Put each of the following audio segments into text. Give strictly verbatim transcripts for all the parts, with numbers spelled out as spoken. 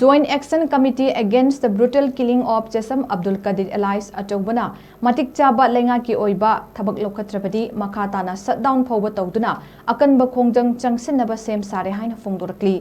Joint Action Committee Against the Brutal Killing of Chesam Abdul Kadir alias ꯑꯆꯧꯕꯅ ꯃꯇꯤꯛ ꯆꯥꯕ ꯂꯩꯉꯥꯛꯀꯤ ꯑꯣꯏꯕ ꯊꯕꯛ ꯂꯧꯈꯠꯇ꯭ꯔꯕꯗꯤ ꯃꯈꯥ ꯇꯥꯅ shutdown ꯐꯥꯎꯕ ꯇꯧꯗꯨꯅ ꯑꯀꯟꯕ ꯈꯣꯡꯖꯪ ꯆꯪꯁꯤꯟꯅꯕ ꯁꯦꯝ ꯁꯥꯔꯦ ꯍꯥꯏꯅ ꯐꯣꯡꯗꯣꯔꯛꯂꯤ꯫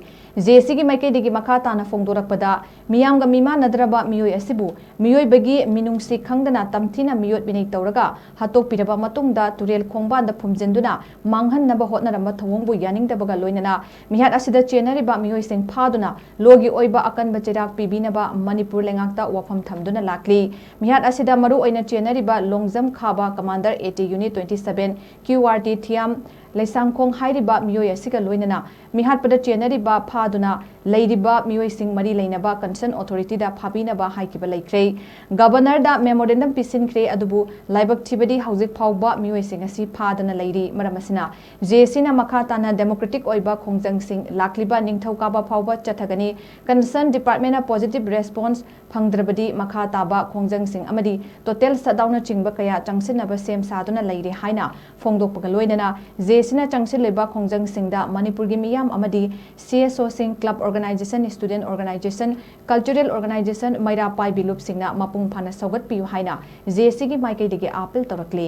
ꯖꯦ ꯑꯦ ꯁꯤꯒꯤ ꯃꯥꯏꯀꯩꯗꯒꯤ ꯃꯈꯥ ꯇꯥꯅ ꯐꯣꯡꯗꯣꯔꯛꯄꯗ, ꯃꯤꯌꯥꯝꯒ ꯃꯤꯃꯥꯟꯅꯗ꯭ꯔꯕ ꯃꯤꯑꯣꯏ ꯑꯁꯤꯕꯨ ꯃꯤꯑꯣꯏꯕꯒꯤ ꯃꯤꯅꯨꯡꯁꯤ ꯈꯪꯗꯅ ꯇꯝꯊꯤꯅ ꯃꯤꯑꯣꯠ ꯃꯤꯅꯩ ꯇꯧꯔꯒ ꯍꯥꯠꯇꯣꯛꯄꯤꯔꯕ ꯃꯇꯨꯡꯗ ꯇꯨꯔꯦꯜ ꯈꯣꯡꯕꯥꯟꯗ ꯐꯨꯝꯖꯤꯟꯗꯨꯅ ꯃꯥꯡꯍꯟꯅꯕ ꯍꯣꯠꯅꯔꯝꯕ ꯊꯧꯑꯣꯡꯕꯨ ꯌꯥꯅꯤꯡꯗꯕꯒ ꯂꯣꯏꯅꯅ ꯃꯤꯍꯥꯠ ꯑꯁꯤꯗ ꯆꯦꯟꯅꯔꯤꯕ ꯃꯤꯑꯣꯏꯁꯤꯡ ꯐꯥꯗꯨꯅ ꯂꯣꯒꯤ ꯑꯣꯏꯕ ꯑꯀꯟꯕ ꯆꯩꯔꯥꯛ ꯄꯤꯕꯤꯅꯕ ꯃꯅꯤꯄꯨꯔ ꯂꯩꯉꯥꯛꯇ ꯋꯥꯐꯝ ꯊꯝꯗꯨꯅ ꯂꯥꯛꯂꯤ꯫ ꯃꯤꯍꯥꯠ ꯑꯁꯤꯗ ꯃꯔꯨ ꯑꯣꯏꯅ ꯆꯦꯟꯅꯔꯤꯕ ꯂꯣꯡꯖꯝ ꯈꯥꯕ, Commander A T Unit twenty seven, Q R T, ꯊꯤꯌꯥꯝ ꯂꯩꯁꯥꯡꯈꯣꯡ ꯍꯥꯏꯔꯤꯕ ꯃꯤꯑꯣꯏ ꯑꯁꯤꯒ ꯂꯣꯏꯅꯅ ꯃꯤꯍꯥꯠꯄꯗ ꯆꯦꯟꯅꯔꯤꯕ ꯐꯥꯗꯨꯅ ꯂꯩꯔꯤꯕ ꯃꯤꯑꯣꯏꯁꯤꯡ ꯃꯔꯤ ꯂꯩꯅꯕ concern authority ꯗ ꯐꯥꯕꯤꯅꯕ ꯍꯥꯏꯈꯤꯕ ꯂꯩꯈ꯭ꯔꯦ꯫ Governor ꯗ memorandum ꯄꯤꯁꯤꯟꯈ꯭ꯔꯦ, ꯑꯗꯨꯕꯨ ꯂꯥꯏꯕꯛ ꯊꯤꯕꯗꯤ ꯍꯧꯖꯤꯛ ꯐꯥꯎꯕ ꯃꯤꯑꯣꯏꯁꯤꯡ ꯑꯁꯤ ꯐꯥꯗꯅ ꯂꯩꯔꯤ꯫ ꯃꯔꯝ ꯑꯁꯤꯅ ꯖꯦ ꯑꯦ ꯁꯤꯅ ꯃꯈꯥ ꯇꯥꯅ democratic ꯑꯣꯏꯕ ꯈꯣꯡꯖꯪꯁꯤꯡ ꯂꯥꯛꯂꯤꯕ ꯅꯤꯡꯊꯧꯀꯥꯕ ꯐꯥꯎꯕ ꯆꯠꯊꯒꯅꯤ꯫ Concern department ꯅ positive response ꯐꯪꯗ꯭ꯔꯕꯗꯤ ꯃꯈꯥ ꯇꯥꯕ ꯈꯣꯡꯖꯪꯁꯤꯡ ꯑꯃꯗꯤ total shutdown ꯅꯆꯤꯡꯕ ꯀꯌꯥ ꯆꯪꯁꯤꯟꯅꯕ ꯁꯦꯝ ꯁꯥꯗꯨꯅ ꯂꯩꯔꯦ ꯍꯥꯏꯅ ꯐꯣꯡꯗꯣꯛꯄꯒ ꯂꯣꯏꯅꯅ ꯖꯦ ꯑꯦ ꯁꯤꯅ ꯆꯪꯁꯤꯜꯂꯤꯕ ꯈꯣꯡꯖꯪꯁꯤꯡꯗ ꯃꯅꯤꯄꯨꯔꯒꯤ ꯃꯤꯌꯥꯝ ꯑꯃꯗꯤ C S O ꯁꯤꯡ, club organization, student organization, cultural organization, ꯃꯩꯔꯥ ꯄꯥꯏꯕꯤ ꯂꯨꯞꯁꯤꯡꯅ ꯃꯄꯨꯡ ꯐꯥꯅ ꯁꯧꯒꯠꯄꯤꯌꯨ ꯍꯥꯏꯅ ꯖꯦ ꯑꯦ ꯁꯤꯒꯤ ꯃꯥꯏꯀꯩꯗꯒꯤ appeal ꯇꯧꯔꯛꯂꯤ꯫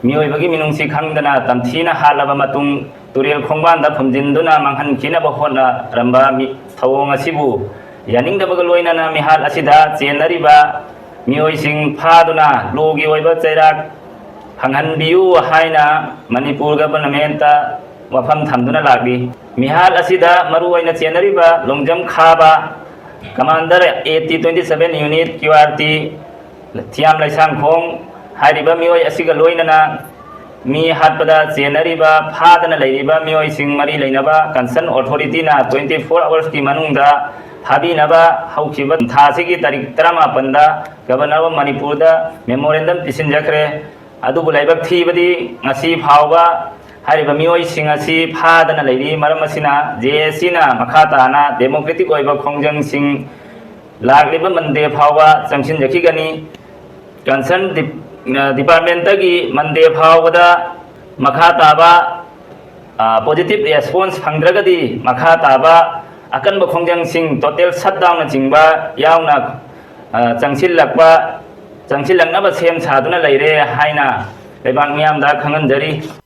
ꯃꯤꯑꯣꯏꯕꯒꯤ ꯃꯤꯅꯨꯡꯁꯤ ꯈꯪꯗꯅ ꯇꯝꯊꯤꯅ ꯍꯥꯠꯂꯕ ꯃꯇꯨꯡ ꯇꯨꯔꯦꯜ ꯈꯣꯡꯕꯥꯟꯗ ꯐꯨꯝꯖꯤꯟꯗꯨꯅ ꯃꯥꯡꯍꯟꯈꯤꯅꯕ ꯍꯣꯠꯅꯔꯝꯕ ꯃꯤ-, ꯊꯧꯑꯣꯡ ꯑꯁꯤꯕꯨ ꯌꯥꯅꯤꯡꯗꯕꯒ ꯂꯣꯏꯅꯅ ꯃꯤꯍꯥꯠ ꯑꯁꯤꯗ ꯆꯦꯟꯅꯔꯤꯕ ꯃꯤꯑꯣꯏꯁꯤꯡ ꯐꯥꯗꯨꯅ ꯂꯣꯒꯤ ꯑꯣꯏꯕ ꯆꯩꯔꯥꯛ ꯐꯪꯍꯟꯕꯤꯌꯨ ꯍꯥꯏꯅ ꯃꯅꯤꯄꯨꯔ government ꯇ ꯋꯥꯐꯝ ꯊꯝꯗꯨꯅ ꯂꯥꯛꯂꯤ꯫ ꯃꯤꯍꯥꯠ ꯑꯁꯤꯗ ꯃꯔꯨ ꯑꯣꯏꯅ ꯆꯦꯟꯅꯔꯤꯕ ꯂꯣꯡꯖꯝ ꯈꯥꯕ, Commander A T twenty seven Unit Q R T, ꯊꯤꯌꯥꯝ ꯂꯩꯁꯥꯡꯈꯣꯡ ꯍꯥꯏꯔꯤꯕ ꯃꯤꯑꯣꯏ ꯑꯁꯤꯒ ꯂꯣꯏꯅꯅ ꯃꯤ ꯍꯥꯠꯄꯗ ꯆꯦꯟꯅꯔꯤꯕ, ꯐꯥꯗꯅ ꯂꯩꯔꯤꯕ ꯃꯤꯑꯣꯏꯁꯤꯡ ꯃꯔꯤ ꯂꯩꯅꯕ concern authority ꯅ twenty four hours ꯀꯤ ꯃꯅꯨꯡꯗ ꯐꯥꯕꯤꯅꯕ ꯍꯧꯈꯤꯕ ꯊꯥ ꯑꯁꯤꯒꯤ ꯇꯥꯔꯤꯛ ꯇꯔꯥꯃꯥꯄꯟꯗ Governor of ꯃꯅꯤꯄꯨꯔꯗ memorandum ꯄꯤꯁꯤꯟꯖꯈ꯭ꯔꯦ꯫ ꯑꯗꯨꯕꯨ ꯂꯥꯏꯕꯛ ꯊꯤꯕꯗꯤ ꯉꯁꯤ ꯐꯥꯎꯕ ꯍꯥꯏꯔꯤꯕ ꯃꯤꯑꯣꯏꯁꯤꯡ ꯑꯁꯤ ꯐꯥꯗꯅ ꯂꯩꯔꯤ꯫ ꯃꯔꯝ ꯑꯁꯤꯅ J A C ꯅ ꯃꯈꯥ ꯇꯥꯅ democratic ꯑꯣꯏꯕ ꯈꯣꯡꯖꯪꯁꯤꯡ ꯂꯥꯛꯂꯤꯕ Monday ꯐꯥꯎꯕ ꯆꯪꯁꯤꯟꯖꯈꯤꯒꯅꯤ꯫ Concern ꯗꯤꯞ-, ꯑ, department ꯇꯒꯤ Monday ꯐꯥꯎꯕꯗ ꯃꯈꯥ ꯇꯥꯕ ꯄꯣꯖꯤꯇꯤꯕ ꯔꯦꯁꯄꯣꯟꯁ ꯐꯪꯗ꯭ꯔꯒꯗꯤ ꯃꯈꯥ ꯇꯥꯕ ꯑꯀꯟꯕ ꯈꯣꯡꯖꯪꯁꯤꯡ, ꯇꯣꯇꯦꯜ ꯁꯠꯗꯥꯎꯟꯅꯆꯤꯡꯕ ꯌꯥꯎꯅ, ꯑ, ꯆꯪꯁꯤꯜꯂꯛꯄ, ꯆꯪꯁꯤꯜꯂꯛꯅꯕ ꯁꯦꯝ ꯁꯥꯗꯨꯅ ꯂꯩꯔꯦ ꯍꯥꯏꯅ ꯂꯩꯕꯥꯛ ꯃꯤꯌꯥꯝꯗ ꯈꯪꯍꯟꯖꯔꯤ꯫